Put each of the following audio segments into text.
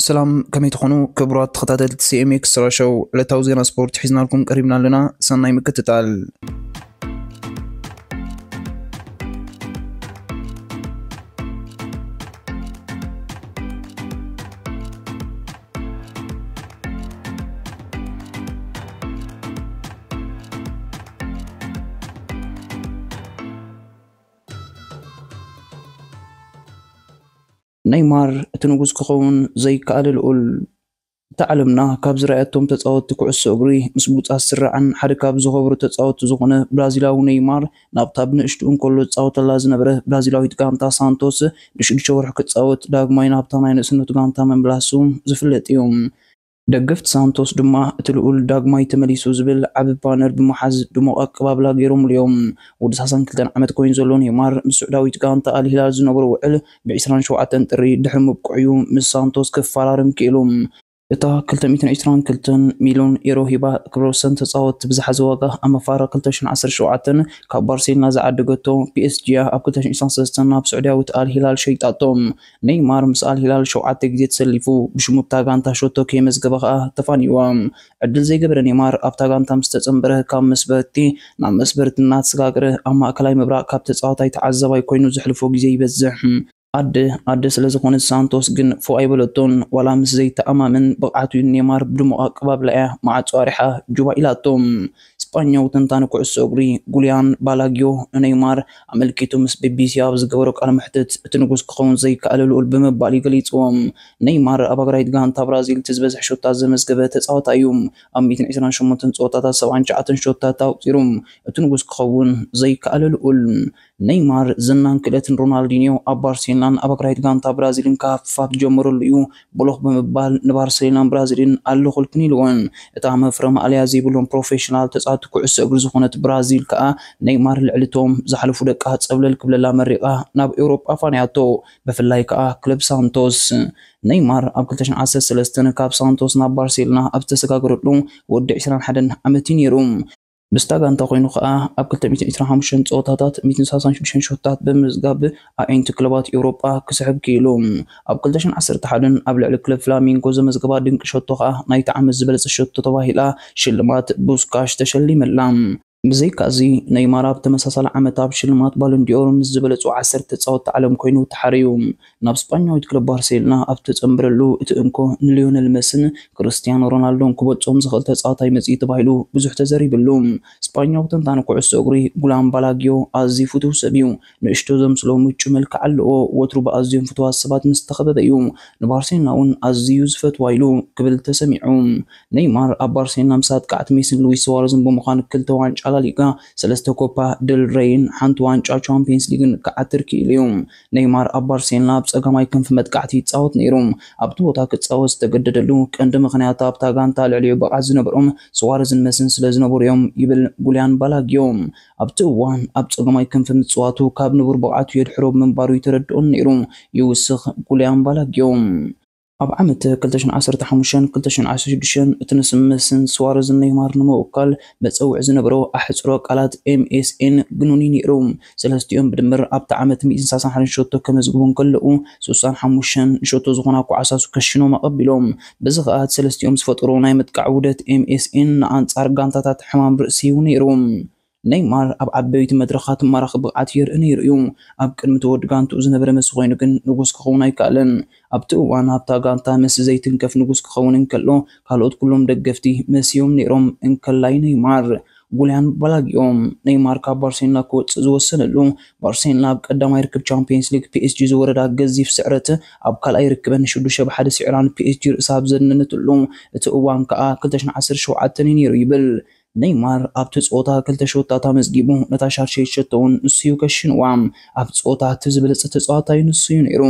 ሰላም፣ ከመይ ትኾኑ ክቡራት ተኸታተልቲ ሲ ኤም ኤክስ ራሻው? ዕለታዊ ዜና ስፖርት ሒዝናልኩም ቀሪብና ኣለና። ሰናይ ምክትታል። ኔይማር እቲ ንጉስ ክኸውን ዘይከኣለ ልኡል። እታ ዓለምና ካብ ዝረኣየቶም ተጻወትቲ ኩዕሶ እግሪ ምስ ብሉጻት ስራዕን ሓደ ካብ ዝኸብሩ ተጻወትቲ ዝኾነ ብራዚላዊ ኔይማር፣ ናብታ ብንእሽቱ እንከሎ ዝጻወተላ ዝነበረ ብራዚላዊት ጋንታ ሳንቶስ ንሽዱሽተ ወርሒ ክጻወት ዳግማይ ናብታ ናይ ንእስነቱ ጋንታ ምምላሱ ዝፍለጥ እዩ። ደገፍቲ ሳንቶስ ድማ እቲ ልኡል ዳግማይ ተመሊሱ ዝብል ዓቢ ባነር ብምሓዝ ድሙቕ ኣቀባብላ ገይሮምሉ እዮም። ወዲ ሰላሳን ክልተን ዓመት ኮይኑ ዘሎ ኔይማር ምስ ስዑዳዊት ጋንታ ኣል ሂላል ዝነበሮ ውዕል ብ ዕስራን ሸውዓተን ጥሪ ድሕሪ ምብቅዑ እዩ ምስ ሳንቶስ ክፈራረም ክኢሉ። እታ ክልተ ሚእትን ዕስራን ክልተን ሚልዮን ዩሮ ሂባ ክብረ ወሰን ተጻወትቲ ብዝሓዘ ዋጋ ኣብ መፋረ ክልተ ሽሕን ዓሰርተ ሸውዓተን ካብ ባርሴሎና ዝዓደገቶ ፒ ኤስ ጂ እያ ኣብ ክልተ ሽሕን ዕስራን ሰለስተን ናብ ስዑዳዊት ኣል ሂላል ሸይጣቶ። ኔይማር ምስ ኣል ሂላል ሸውዓተ ግዜ ተሰሊፉ፣ ብሽሙ እታ ጋንታ ሸቶ ከየመዝገበ ከኣ ተፋንይዋ። ዕድል ዘይገበረ ኔይማር ኣብታ ጋንታ ምስ ተጸንበረ ካብ መስበርቲ ናብ መስበርቲ እናተሰጋገረ ኣብ ማእከላይ ምብራቕ ካብ ተጻዋታይ ተዓዛባይ ኮይኑ ዘሕልፎ ግዜ ይበዝሕ። ኣደ ኣደ ስለ ዝኾነት ሳንቶስ ግን ፎእ ኣይበለቶን። ዋላ ምስ ዘይተኣማመን ብቕዓቱ ኔይማር ብድሙቕ ኣቀባብላ እያ ማዕጾ ኣሪሓ ጁባ ኢላቶ። ስጳኛዊ ተንታኒ ኩዕሶ እግሪ ጉልያን ባላጊዮ ንኔይማር ኣመልኪቱ ምስ ቢ ቢ ሲ ኣብ ዝገበሮ ቃለ መሕትት፣ እቲ ንጉስ ክኸውን ዘይከኣለ ልኡል ብምባል እዩ ገሊጽዎ። ኔይማር ኣብ ኣግራይት ጋንታ ብራዚል እቲ ዝበዝሐ ሾታት ዘመዝገበ ተጻዋታይ እዩ። ኣብ ሚእትን ዕስራን ሸሞንተን ጸወታታት ሰብዓን ትሽዓተን ሾታት ኣቑጺሩ። እቲ ንጉስ ክኸውን ዘይከኣለ ልኡል። ኔይማር ዝናን ክእለትን ሮናልዲንዮ ኣብ ባርሴሎናን ኣብ ኣግራይት ጋንታ ብራዚልን ክሃፍፋ ዝጀመረሉ እዩ። ብሎኽ ብምባል ንባርሴሎናን ብራዚልን ኣለኹልክን ኢልወን። እታ መፍረ ማእለያ ዘይብሎም ፕሮፌሽናል ተጻወቲ ኩዕሶ እግሪ ዝኾነት ብራዚል ከኣ ኔይማር ልዕሊ እቶም ዝሓለፉ ደቃ ጸብለል ክብለላ መሪቓ ናብ ኤውሮጳ ፋንያቶ፣ ብፍላይ ከኣ ክለብ ሳንቶስ። ኔይማር ኣብ ክልተ ሽሕን ዓሰርተ ሰለስተን ካብ ሳንቶስ ናብ ባርሴሎና ኣብ ዝተሰጋገረሉ ወዲ ዕስራን ሓደን ዓመት እዩ ነይሩ። ምስታ ጋንታ ኮይኑ ከኣ ኣብ ክልተ ሚእትን ዕስራን ሓሙሽተን ጸወታታት ሚእትን ሰላሳን ሽዱሽተን ሾታት ብምምዝጋብ ኣዒንቲ ክለባት ኤውሮጳ ክስሕብ ክኢሉ። ኣብ ክልተ ሽሕን ዓሰርተ ሓደን ኣብ ልዕሊ ክለብ ፍላሚንጎ ዘመዝገባ ድንቂ ሸቶ ከኣ ናይቲ ዓመት ዝበለጸ ሸቶ ተባሂላ ሽልማት ቡስካሽ ተሸሊመላ። ብዘይካ'ዚ፣ ኔይማር ኣብ ተመሳሳሊ ዓመት ኣብ ሽልማት ባሎን ዲኦር ምስ ዝበለጹ ዓሰርተ ተጻወትቲ ዓለም ኮይኑ ተሓርዩ። ናብ ስጳኛዊት ክለብ ባርሴሎና ኣብ ተጸንበረሉ፣ እቲ እንኮ ንሊዮነል መስን ክርስቲያኖ ሮናልዶን ክበጽኦም ዝኽእል ተጻዋታይ መጺኡ ተባሂሉ ብዙሕ ተዘሪብሉ። ስጳኛዊ ተንታኒ ኩዕሶ እግሪ ጉላም ባላጊዮ ኣዝዩ ፍቱው ሰብ እዩ። ንእሽቶ ዘምስሎ ምቹእ መልክዕ ኣለዎ። ወትሩ ብኣዝዮም ፍቱዋት ሰባት ምስ ተኸበበ እዩ። ንባርሴሎና እውን ኣዝዩ ዝፈትዋ ኢሉ ክብል ተሰሚዑ። ኔይማር ኣብ ባርሴሎና ምስ ኣጥቃዕቲ ሜስን ሉዊስ ስዋረዝን ብምዃን ክልተ ዋንጫ ላሊጋ፣ ሰለስተ ኮፓ ደል ሬይን ሓንቲ ዋንጫ ቻምፒየንስ ሊግን ክዓትር ክኢሉ እዩ። ኔይማር ኣብ ባርሴሎና ኣብ ጸጋማይ ክንፊ መጥቃዕቲ ይጻወት ነይሩ። ኣብቲ ቦታ ክጻወት ዝተገደደሉ ቀንዲ ምኽንያት ኣብታ ጋንታ ልዕሊኡ ብቕዓት ዝነበሮም ስዋረዝን መስን ስለ ዝነበሩ እዮም ይብል ጉልያን ባላጊዮ። ኣብቲ እዋን ኣብ ጸጋማይ ክንፊ ምጽዋቱ ካብ ንቡር ብቕዓቱ የድሕሮ ብምንባሩ ይተረድኦን ነይሩ ይውስኽ ጉልያን ባላጊዮ። ኣብ ዓመት ክልተ ሽሕን ዓሰርተ ሓሙሽተን ክልተ ሽሕን ዓሰርተ ሽዱሽተን እቲ ንስም መስን ስዋረዝን ኔይማር ንምውካል መጸውዒ ዝነበሮ ኣሕጽሮ ቃላት ኤም ኤስ ኤን ግኑን እዩ ነይሩ። ሰለስቲኦም ብድምር ኣብቲ ዓመት ሚእትን ሰላሳን ሓደን ሸቶ ከመዝግቡ እንከለዉ፣ ስሳን ሓሙሽተን ሸቶ ዝኾና ኳዕሳሱ ከሽኖም ኣቐቢሎም። በዚ ኸኣ እቲ ሰለስቲኦም ዝፈጠሮ ናይ ምጥቃዕ ውህደት ኤም ኤስ ኤን ንኣንጻር ጋንታታት ሕማም ርእሲ እዩ ነይሩ። ኔይማር ኣብ ዓበይቲ መድረኻት ማራኺ ብቕዓት የርኢ ነይሩ እዩ። ኣብ ቅድሚ እቲ ወዲ ጋንትኡ ዝነበረ መሲ ኮይኑ ግን ንጉስ ክኸውን ኣይከኣለን። ኣብቲ እዋን ኣብታ ጋንታ መሲ ዘይትንከፍ ንጉስ ክኸውን እንከሎ፣ ካልኦት ኩሎም ደገፍቲ መሲ እዮም ነይሮም፣ እንከላይ ኔይማር። ጉልያን ባላጊዮ፣ ኔይማር ካብ ባርሴሎና ክወጽእ ዝወሰነሉ፣ ባርሴሎና ኣብ ቀዳማይ ርክብ ቻምፒየንስ ሊግ ፒ ኤስ ጂ ዝወረዳ ገዚፍ ስዕረት ኣብ ካልኣይ ርክበን ሽዱሽተ ብ ሓደ ስዒራን ፒ ኤስ ጂ ርእሳ ኣብ ዘነነትሉ፣ እቲ እዋን ከኣ ክልተ ሽሕን ዓሰርተ ሸውዓተን እዩ ነይሩ ይብል። ኔይማር ኣብቲ ጸወታ ክልተ ሸቶታት ኣመዝጊቡ፣ ነታ ሻድሸይቲ ሸቶ እውን ንሱ እዩ ከሽንዋ። ኣብ ጸወታ እቲ ዝበለጸ ተጻዋታይ ንሱ እዩ ነይሩ።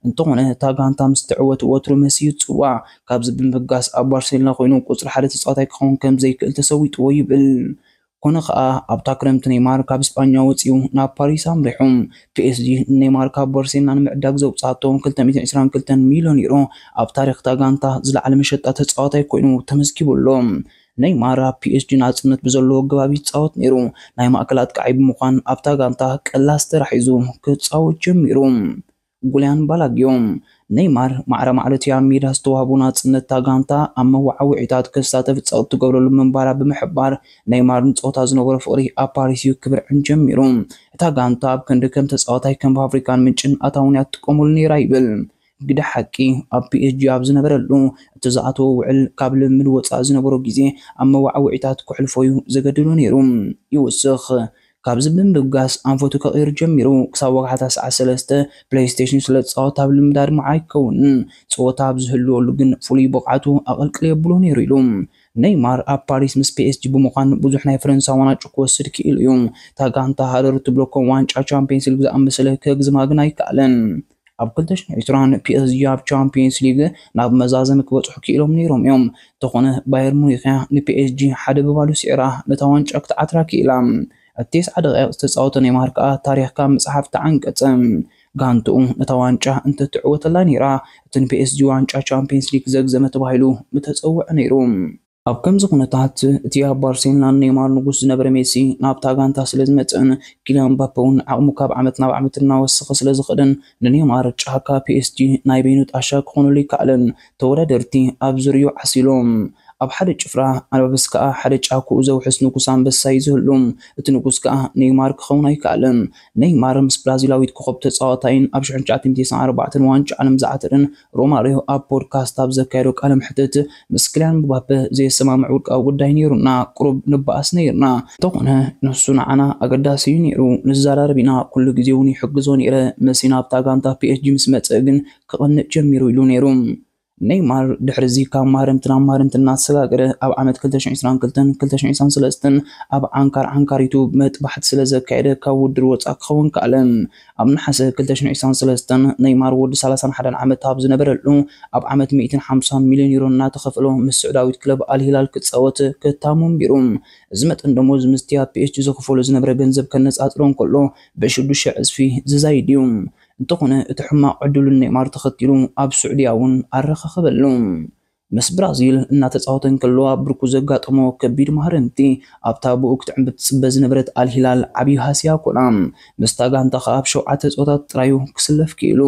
እንተኾነ፣ እታ ጋንታ ምስ ትዕወት ወትሩ መሲ እዩ ዝጽዋዕ። ካብዚ ብምብጋስ፣ ኣብ ባርሴሎና ኮይኑ ቁጽሪ ሓደ ተጻዋታይ ክኸውን ከም ዘይክእል ተሰዊጥዎ ይብል። ኮነ ኸኣ፣ ኣብታ ክረምቲ ኔይማር ካብ ስጳኛ ወጺኡ ናብ ፓሪስ ኣምሪሑ። ፒ ኤስ ጂ ንኔይማር ካብ ባርሴሎና ንምዕዳግ ዘውጽኣቶ ክልተ ሚእትን ዕስራን ክልተን ሚልዮን ዩሮ ኣብ ታሪኽ እታ ጋንታ ዝለዓለ መሸጣ ተጻዋታይ ኮይኑ ተመዝጊቡ ኣሎ። ኔይማር ኣብ ፒ ኤስ ጂ ናጽነት ብዘለዎ ኣገባብ ይጻወት ነይሩ። ናይ ማእከል ኣጥቃዒ ብምዃን ኣብታ ጋንታ ቀላስ ተራ ሒዙ ክጻወት ጀሚሩ። ጉልያን ባላጊዮ። ኔይማር ማዕረ ማዕረ እቲ ኣብ ሜዳ ዝተዋህቦ ናጽነት እታ ጋንታ ኣብ መወዓውዒታት ክሳተፍ ጸቕጢ ትገብረሉ ምንባራ ብምሕባር፣ ኔይማር ንጸወታ ዝነበሮ ፍቕሪ ኣብ ፓሪስ እዩ ክብርዕን ጀሚሩ። እታ ጋንታ ኣብ ክንዲ ከም ተጻዋታይ ከም ፋብሪካን ምንጭን ኣታውን እያ ትጥቀመሉ ነይራ ይብል። ግደ ሓቂ፣ ኣብ ፒ ኤስ ጂ ኣብ ዝነበረሉ፣ እቲ ዝኣተዎ ውዕል ካብ ልምምድ ወጻኢ ዝነበሮ ግዜ ኣብ መወዓውዒታት ክሕልፎ እዩ ዘገድዶ ነይሩ። ይውስኽ። ካብዚ ብምብጋስ ኣንፈቱ ከቕይር ጀሚሩ። ክሳብ ወግሓታ ሰዓት ሰለስተ ፕሌይስቴሽን ስለ ዝጻወት ኣብ ልምድ ኣድማዒ ኣይከውንን። ጸወታ ኣብ ዝህልወሉ ግን ፍሉይ ብቕዓቱ ኣቐልቅል የብሎ ነይሩ ኢሉ። ኔይማር ኣብ ፓሪስ ምስ ፒ ኤስ ጂ ብምዃን ብዙሕ ናይ ፈረንሳ ዋንጫ ክወስድ ክኢሉ እዩ። እታ ጋንታ ሃረር ትብሎ ከም ዋንጫ ቻምፒየንስ ሊግ ዝኣመሰለ ከግዝማ ግን ኣይከኣለን። ኣብ ክልተ ሽሕን ዕስራን ፒ ኤስ ጂ ኣብ ቻምፒየንስ ሊግ ናብ መዛዘሚ ክበጽሑ ክኢሎም ነይሮም እዮም። እንተኾነ ባየር ሙኒኽ እያ ን ፒ ኤስ ጂ ሓደ ብባዶ ስዒራ ነታ ዋንጫ ክትዓትራ ክኢላ። ኣብ ተስዓ ደቂቕ ዝተጻወተ ኔይማር ከኣ ታሪኽ ካብ ምጽሓፍ ተዓንቀጸ። ጋንትኡ ነታ ዋንጫ እንተትዕወተላ ነይራ፣ እቲ ን ፒ ኤስ ጂ ዋንጫ ቻምፒየንስ ሊግ ዘግዘመ ተባሂሉ ምተጸውዐ ነይሩ። ኣብ ከምዚ ኩነታት፣ እቲ ኣብ ባርሴሎና ኔይማር ንጉስ ዝነበረ ሜሲ ናብታ ጋንታ ስለ ዝመጽእን ኪልያን ምባፔ እውን ዓቕሙ ካብ ዓመት ናብ ዓመት እናወሰኸ ስለ ዝኸደን፣ ንኔይማር ጫካ ፒ ኤስ ጂ ናይ በይኑ ጣሻ ክኾነሉ ኣይከኣለን። ተወዳደርቲ ኣብ ዙርያኡ ዓሲሎም። ኣብ ሓደ ጭፍራ ኣልባብስ ከኣ ሓደ ጫክኡ ዘውሕስ ንጉስ ኣንበሳ እዩ ዝህሉ። እቲ ንጉስ ከኣ ኔይማር ክኸውን ኣይከኣለን። ኔይማር ምስ ብራዚላዊት ኮኸብ ተጻዋታይን ኣብ ሽሕን ትሽዓተ ሚእትን ተስዓን ኣርባዕተን ዋንጫ ዓለም ዝዓተረን ሮማርዮ ኣብ ፖድካስት ኣብ ዘካየዶ ቃለ መሕትት፣ ምስ ክልያን ምባፔ ዘየሰማምዕ ውልቃዊ ጉዳይ ነይሩና፣ ቁሩብ ንበኣስ ነይርና። እንተኾነ ንሱ ንዓና ኣገዳሲ እዩ ነይሩ፣ ንዘራረብ ኢና፣ ኩሉ ግዜ እውን ይሕግዞ ነይረ። መሲ ናብታ ጋንታ ፒ ኤስ ጂ ምስ መጸ ግን ክቐንእ ጀሚሩ ኢሉ ነይሩ። ኔይማር ድሕሪ እዚ ካብ ማህረምቲ ናብ ማህረምቲ እናተሰጋገረ ኣብ ዓመት ክልተ ሽሕን ዕስራን ክልተን ክልተ ሽሕን ዕስራን ሰለስተን ኣብ ዓንካር ዓንካሪቱ መጥባሕቲ ስለ ዘካየደ ካብ ውድድር ወጻኢ ክኸውን ከኣለ። ኣብ ነሓሰ ክልተ ሽሕን ዕስራን ሰለስተን ኔይማር ወዲ ሰላሳን ሓደን ዓመት ኣብ ዝነበረሉ ኣብ ዓመት ሚእትን ሓምሳን ሚልዮን ዩሮ እናተኸፈሎ ምስ ስዑዳዊት ክለብ ኣልሂላል ክጻወት ክታሙ ኣንቢሩ። እዚ መጠን ደሞዝ ምስቲ ኣብ ፒ ኤስ ጂ ዝኽፈሎ ዝነበረ ገንዘብ ከነጻጽሮ እንከሎ ብሽዱሽተ ዕጽፊ ዝዛይድ እዩ። እንተኾነ እቲ ሕማቕ ዕድሉ ንኔይማር ተኸቲሉ ኣብ ስዑድያ እውን ኣረኻኸበሉ። ምስ ብራዚል እናተጻወተ እንከሎ ኣብ ብርኩ ዘጋጠሞ ከቢድ ማህረምቲ ኣብታ ብኡ ክትዕንብብ ትጽበ ዝነበረት ኣልሂላል ዓብዪ ሃስያ ኮና። ምስታ ጋንታ ከኣ ኣብ ሸውዓተ ጸወታት ጥራዩ ክስለፍ ክኢሉ።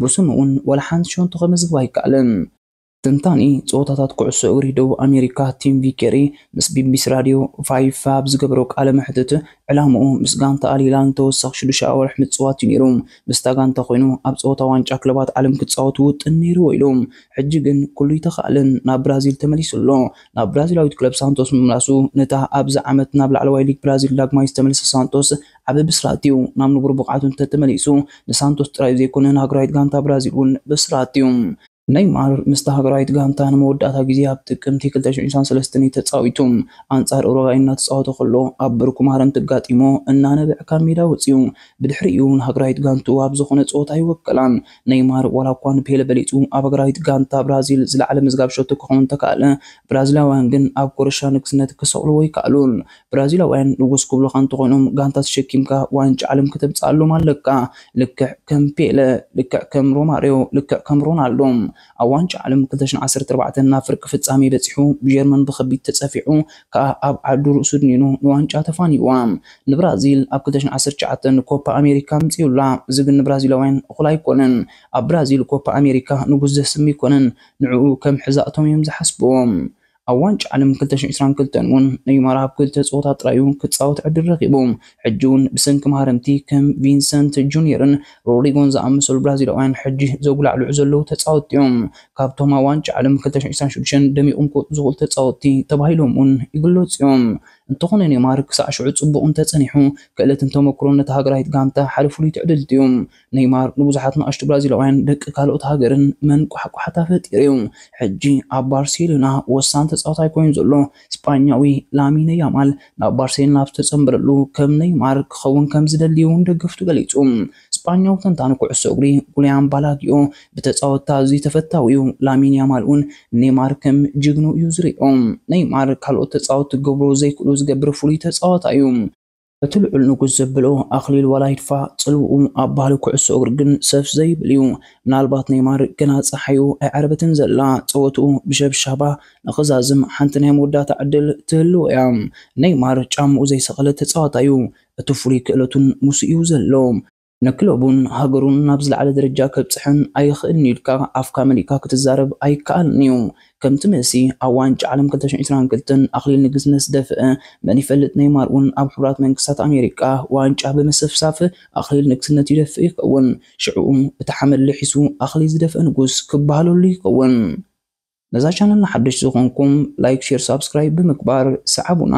ብስሙ እውን ዋላ ሓንቲ ሸቶ ከመዝግብ ኣይከኣለን። ተንታኒ ጸወታታት ኩዕሶ እግሪ ደቡብ ኣሜሪካ ቲም ቪኬሪ ምስ ቢ ቢ ሲ ራድዮ ፋይፍ ኣብ ዝገበሮ ቃለ መሕትት፣ ዕላምኡ ምስ ጋንታ ኣልሂላል ንተወሳኺ ሽዱሽተ ኣዋርሕ ምጽዋት እዩ ነይሩ። ምስታ ጋንታ ኮይኑ ኣብ ጸወታ ዋንጫ ክለባት ዓለም ክጻወት ውጥን ነይርዎ ኢሉ። ሕጂ ግን ኩሉ ኣይተኻእለን፣ ናብ ብራዚል ተመሊሱ ኣሎ። ናብ ብራዚላዊት ክለብ ሳንቶስ ምምላሱ ነታ ኣብዚ ዓመት ናብ ላዕለዋይ ሊግ ብራዚል ዳግማይ ዝተመልሰ ሳንቶስ ዓቢ ብስራት እዩ። ናብ ንቡር ብቕዓቱ እንተተመሊሱ ንሳንቶስ ጥራይ ዘይኮነ ንሃገራዊት ጋንታ ብራዚል እውን ብስራት እዩ። ኔይማር ምስታ ሃገራዊት ጋንታ ንመወዳእታ ግዜ ኣብ ጥቅምቲ ክልተ ሽሕን ዕስራን ሰለስተን እዩ ተጻዊቱ። ኣንጻር ኡሩጓይ እናተጻወተ ከሎ ኣብ ብርኩ ማህረምቲ ኣጋጢሞ እናነበዐ ካብ ሜዳ ወጺኡ። ብድሕሪኡ ንሃገራዊት ጋንትኡ ኣብ ዝኾነ ጸወታ ኣይወከላን። ኔይማር ዋላ እኳ ንፔለ በሊጹ ኣብ ሃገራዊት ጋንታ ብራዚል ዝለዓለ ምዝጋብ ሸቶ ክኸውን እንተከኣለ፣ ብራዚላውያን ግን ኣብ ኮረሻ ንግስነት ክሰቕልዎ ኣይከኣሉን። ብራዚላውያን ንጉስ ክብሉኻ እንተኾይኖም ጋንታ ተሸኪምካ ዋንጫ ዓለም ከተምጽኣሎም ኣለካ። ልክዕ ከም ፔለ፣ ልክዕ ከም ሮማርዮ፣ ልክዕ ከም ሮናልዶ። ኣብ ዋንጫ ዓለም ክልተ ሽሕን ዓሰርተ ኣርባዕተን ናብ ፍርቂ ፍጻሜ በጺሑ ብጀርመን ብኸቢድ ተጸፊዑ ከኣ ኣብ ዓዱ ርእሱ ድኒኑ ንዋንጫ ተፋንይዋ። ንብራዚል ኣብ ክልተ ሽሕን ዓሰርተ ትሽዓተን ኮፓ ኣሜሪካ ኣምጺኡላ። እዚ ግን ንብራዚላውያን እኹል ኣይኮነን። ኣብ ብራዚል ኮፓ ኣሜሪካ ንጉስ ዘስም ኣይኮነን። ንዕኡ ከም ሕዛእቶም እዮም ዝሓስብዎ። ኣብ ዋንጫ ዓለም ክልተ ሽሕን ዕስራን ክልተን እውን ኔይማር ኣብ ክልተ ጸወታ ጥራዩ ክጻወት ዕድል ረኺቡ። ሕጂ እውን ብሰንኪ ማህረምቲ ከም ቪንሰንት ጁንየርን ሮድሪጎን ዝኣመሰሉ ብራዚላውያን ሕጂ ዘጉላዕልዑ ዘለዉ ተጻወትቲ እዮም። ካብቶም ኣብ ዋንጫ ዓለም ክልተ ሽሕን ዕስራን ሽዱሽተን ደሚቖም ክወጹ ዝኽእሉ ተጻወትቲ ተባሂሎም እውን ይግለጹ እዮም። እንተኾነ ኔይማር ክሳዕ ሽዑ ጽቡቕ እንተጸኒሑ፣ ክእለትን ተመክሮን ነታ ሃገራዊት ጋንታ ሓደ ፍሉይ ትዕድልቲ እዩ። ኔይማር ንብዙሓት ንኣሽቱ ብራዚላውያን ደቂ ካልኦት ሃገርን መንቋሕቋሕታ ፈጢሩ እዩ። ሕጂ ኣብ ባርሴሎና ወሳኒ ተጻዋታይ ኮይኑ ዘሎ ስጳኛዊ ላሚነ ያማል ናብ ባርሴሎና ኣብ ዝተጸንበረሉ ከም ኔይማር ክኸውን ከም ዝደሊ እውን ደገፍቱ ገሊጹ። ስጳኛዊ ተንታኒ ኩዕሶ እግሪ ጉልያን ባላጊዮ ብተጻወትቲ ኣዝዩ ተፈታዊ እዩ። ላሚን ያማል እውን ኔይማር ከም ጅግኑ እዩ ዝሪኦ። ኔይማር ካልኦት ተጻወትቲ ክገብርዎ ዘይክእሉ ዝገብር ፍሉይ ተጻዋታይ እዩ። እቲ ልዑል ንጉስ ዘብሎ ኣኽሊል ዋላ ይድፋእ ጽልውኡ ኣብ ባህሊ ኩዕሶ እግሪ ግን ሰፍ ዘይብል እዩ። ምናልባት ኔይማር ገና ጸሓዩ ኣይዓረበትን ዘላ፣ ጸወትኡ ብሸብሻባ ንኽዛዝም ሓንቲ ናይ መወዳእታ ዕድል ትህልዎ እያ። ኔይማር ጫምኡ ዘይሰቐለ ተጻዋታይ እዩ። እቲ ፍሉይ ክእለቱን ምስኡ እዩ ዘሎ። ንክለቡን ሃገሩን ናብ ዝለዓለ ደረጃ ከብጽሕን ኣይኽእልን ኢልካ ኣፍካ መሊእካ ክትዛረብ ኣይከኣልን እዩ። ከምቲ መሲ ኣብ ዋንጫ ዓለም ክልተ ሽሕን ዕስራን ክልተን ኣኽሊል ንግስነት ዝደፍአ መን ይፈልጥ፣ ኔይማር እውን ኣብ ሕቡራት መንግስታት ኣሜሪካ ዋንጫ ብምስፍሳፍ ኣኽሊል ንግስነት ይደፍእ ይኸውን። ሽዕኡ እቲ ሓመድ ልሒሱ ኣኽሊል ዝደፍአ ንጉስ ክበሃለሉ ይኸውን። ነዛ ቻነል ንሓደሽቲ ዝኾንኩም ላይክ፣ ሼር፣ ሳብስክራይብ ብምግባር ሰዓቡና።